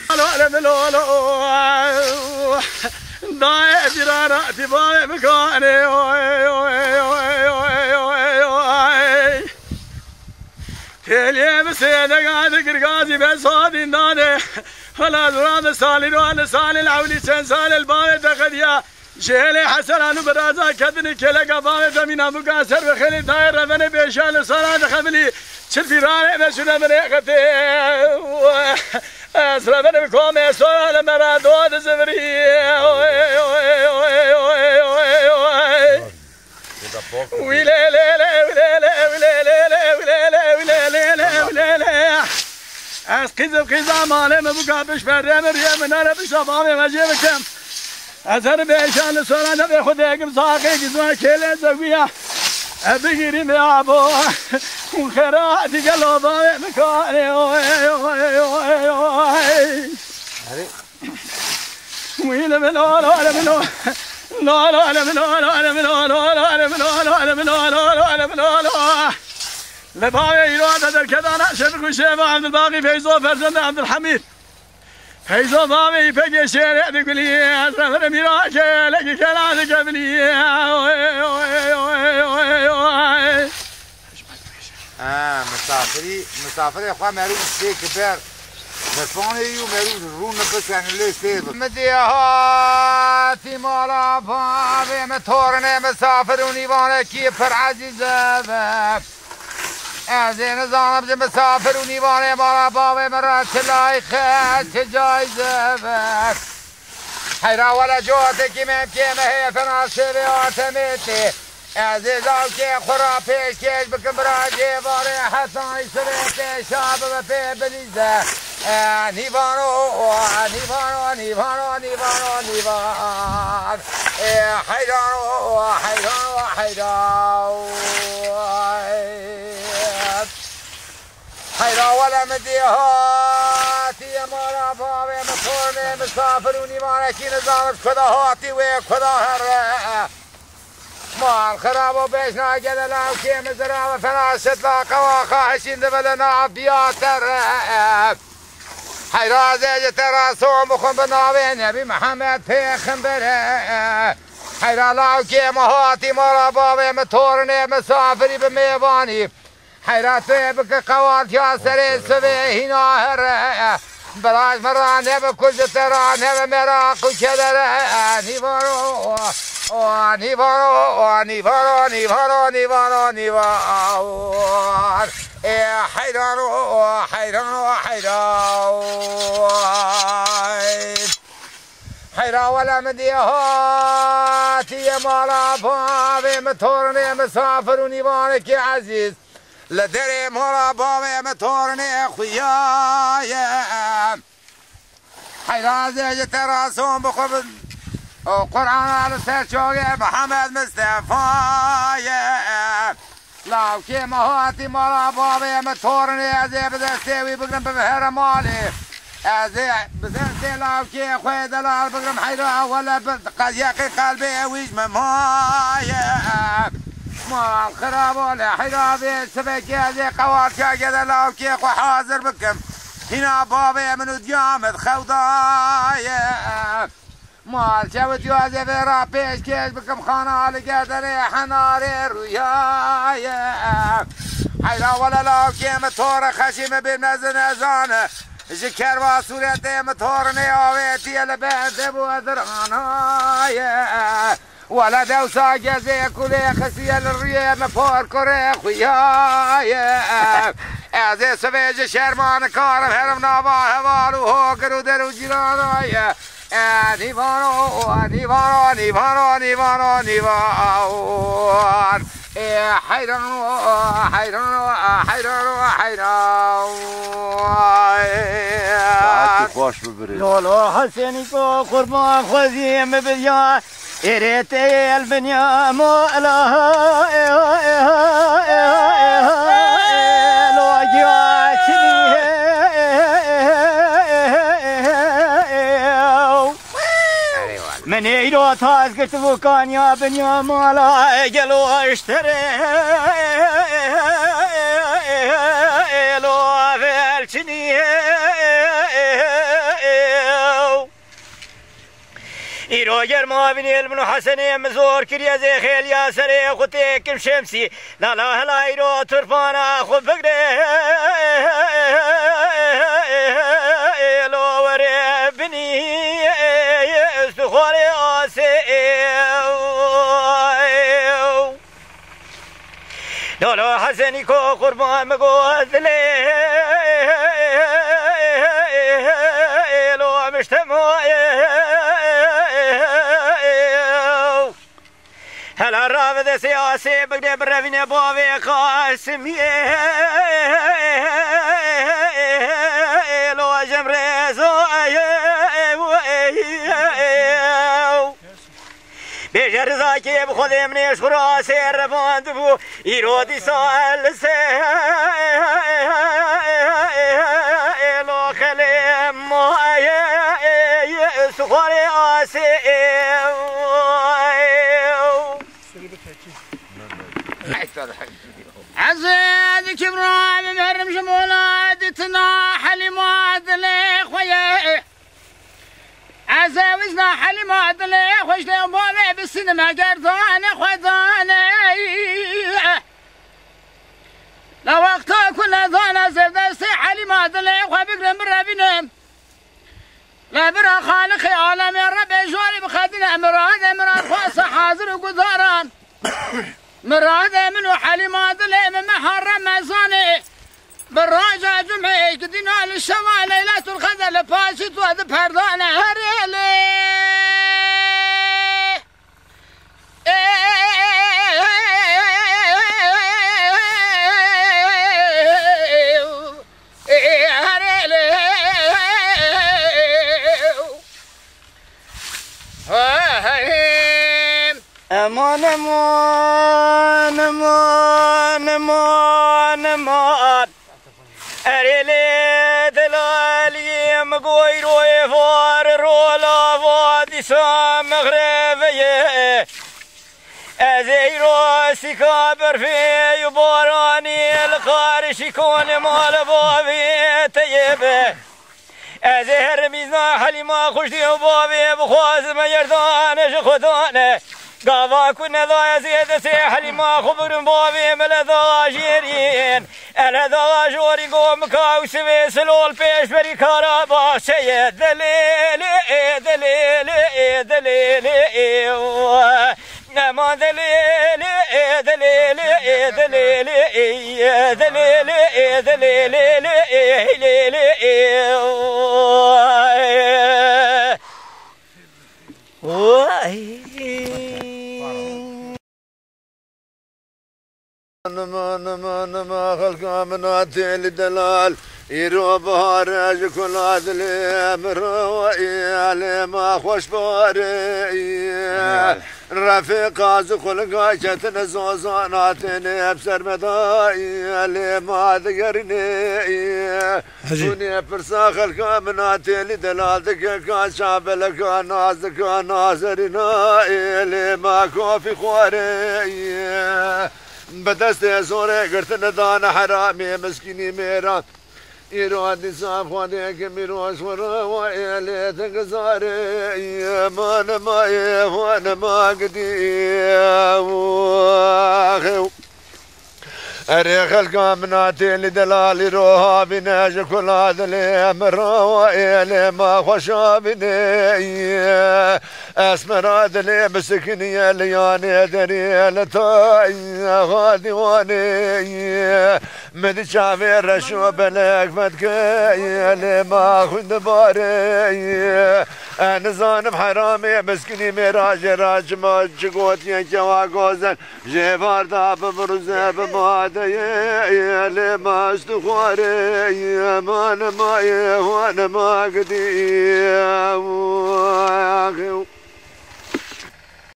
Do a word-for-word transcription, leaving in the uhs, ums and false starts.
Alo, alo, alo, alo. Dayê birara, tî bavê bikane. Oy, oy, oy, oy, oy, oy. Têliyê bi sêdega di girgazî be sadîn dane. Hala zura bi salî ro, li salê li ewlî çend salê li bavê te qediya. Ji hêlê Hesen Anu biraza ketini kêleka bavê te mîna bûka ser bi xêlê dayê revenê pêşiya li sara dixemilî. Çil fîranê be şûne binê qetê. Ez revenê bi komê sora li me ra do dizivirî. Wî lê lê lê, wî lê lê, wî lê lê lê, wî lê lê lê, wî lê lê lê, wî lê lê. Ez qîzim qîza malê min bûka piş perdê min riyê min nere pişta bavê me jê bikim. Ez her bêşan li sora nebê xwedê kim saxê gizma kêlê zeguya. Ez bigirî me abo. Xera digel o bavê min kanê. Oy, oy, oy, oy. Li bavê îro de derketana Şefik û Şêva Evdilbaqî Feyzo Ferzendê Evdilhemîd. Feyzo bavê îpekê şêrê digulî, ez referê mîra kêlekî kela dike bilî. Ha, misafirî, misafirê xwe merû sê ki ber. Tirfanê yû merû rû nifis yani lê sê bi. Mi dê hatî mala bavê mi torinê misafir û nîvanekî pir ezîz e. Ez ê nizanim ji misafir û nîvanê mala bavê mi re çi layîq e, çi cayîz e. Heyra wele cotekî memkê me heye fena sêvê atemê tê. Ez ê lawkê xwe ra pêşkêş bikim bira cêvarê hetanî sirê pêşa bibe pê bilîze. E, nîvano, nîvano, nîvano, nîvano, nîvan. E, heyrano, heyrano, heyra. Heyra wele min dê hatiye mala bavê min tornê misafir û nîvanekî nizanim kuda hatî wê kuda here. Mal xirabo bêjna gele lawkê min zirave fena şitla qewaxa hişîn dibe li nav biya te re. Heyra ez ê ji te re son bixwim bi navê Nebî Mihemed Pêxember e. Heyra lawkê min hatî mala bavê min torinê misafirî bi mêvanî. Heyra tu yê bike qewaltiya serê sivê hîna here. Biraj min ra nebe ku ji te ra nebe meraq û kedere. Nîvaro, o, nîvaro, o, nîvaro, nîvaro, nîvaro, nîvar. Ê heyran, o, heyran, o, heyran. Heyra wele min dê hatiye mala bavê min tornê misafir û nîvanekî ezîz. Li derê mala bavê min tornê xuya ye. Heyra ez ê ji te re son bixwim. O Qur'ana li ser çavê Mihemed Mistefa ye. Lawkê me hatî mala bavê me torinê ez ê bi destê wî bigrim bibhere malê. Ez ê bi destê lawkê xwe delal bigrim heyra wele bi qe-, yeqî qelbê wî ji me maye. Mal xirabo le heyra vê sibekê ez ê qewaltiya gede lawkê xwe hazir bikim. Hîna bavê min û diya min xewdaye. Mal çewit yo ez ê vê ra pêşkêş bikim xana li gerderê henarê rûyaye. Heyra wele lawkê min tor e xeşî min bîr nezin ezan e. Ji kerva sûretê min torinê avêtiye li ber dev û ediranaye. Wele dewsa gezê kulê xisiye li rûyê min por kurê xuyaye. Ez ê sibê ji şerma nikarim herim nava heval û hogir û der û cîranaye. E, nîvano, nîvano, nîvano, nîvano, nîvan. E, heyran, heyran, heyran, heyran. Saetî baş bibirê. Lolo Hesenîko qurban xwezî min biya. Êrê tê el binya mo ela. Lo giya çinî. Min ê îro Saz girtibû kaniya binya mala gelo ji terê lo velçinî. Îro germa binê li min û Hesenê min zor kiriye zê xêliya serê xwe têkim Şemsî. Lala hela îro turpana xwe bigre lo were binî stixwarê asê. Lolo Hesenî ko qurban min go dilê lo miştemo. Hela rave destê asê bigre birevîne bavê Qasimiyê lo jim rêzo. Bêje Rizakê bi Xwedê min ê ji xwe re asê revandibû. Îro dîsa li ser lo xelê ma stixwarê asê. Ez dikim ra bimerim ji mola ditina Helîma dilê xwe ye. Ez wizna Helîma dilê xwe ji lê bavê bisinim eger dane xwe dane. La wexta ku nedana zevdestê Helîma dilê xwe bigrim birevînim. La bira Xaliqê alemê Rebê jorî bixedine mirade mirar xwasa hazir û gudaran. Miradê min û Helîma dilê min meha Remezanê bi roja cumê gidîna li şeva Leyletul Qedr li paşî tu di perdane herê lê. Eman, eman, eman, eman, eman. Erê lê delaliyê min goyroyê var rola va dîsa mexreveye. Ez ê îro sîka berfê û baranê li qarişî konê mala bavê te yê be. Ez ê herimîzna Helîma xwe ji dê û bavê bixwazim, eger dane ji xwe dane. Gava ku neda ez ê destê Helîma xwe bigrim, bavê min le da jêrîn. Ele da jorî go mika û sivê silol pêşberî kara bahçeye. Delê lê ê, delê lê ê, delê lê ê. Nema delê lê ê, delê lê ê, delê lê ê, delê lê ê, delê lê lê ê, lê lê ê. Vay. Nima, nima, nima, xelka min a têlî delal. Îro bihar e ji kula dilê min re, ê lê ma xweş bihar e. Refêqa ji xulika ketine zozan hatine bi ser me da, ê lê ma digerine. Hecî. Hûnê pirsa xelka min a têlî delal dike, ka çabeleka nazika nazerîna, ê lê ma kofî xware. Bi destê zorê girtine dane heramê miskînî mêran. Îro dîsa Xwedê kim îro ji xwe re wa ê lê te gizare. Eman, eman, eman, eman gidî. Erê xelka min a têlî delalî ro havîne ji kula dilê min re wa ê lê ma xweş havîne. Esmera dilê bisikiniye li yanê derê li tayê xadîwanê. Min di çavê reş û belek vedke lê ma xwîn dibare. Ez nizanim heramê miskinî mêra jê ra çima çi gotiye kewa gozen. Jê varda bi mirûze bi madeyê lê ma ez dixware. Eman, eman, eman, eman gidî.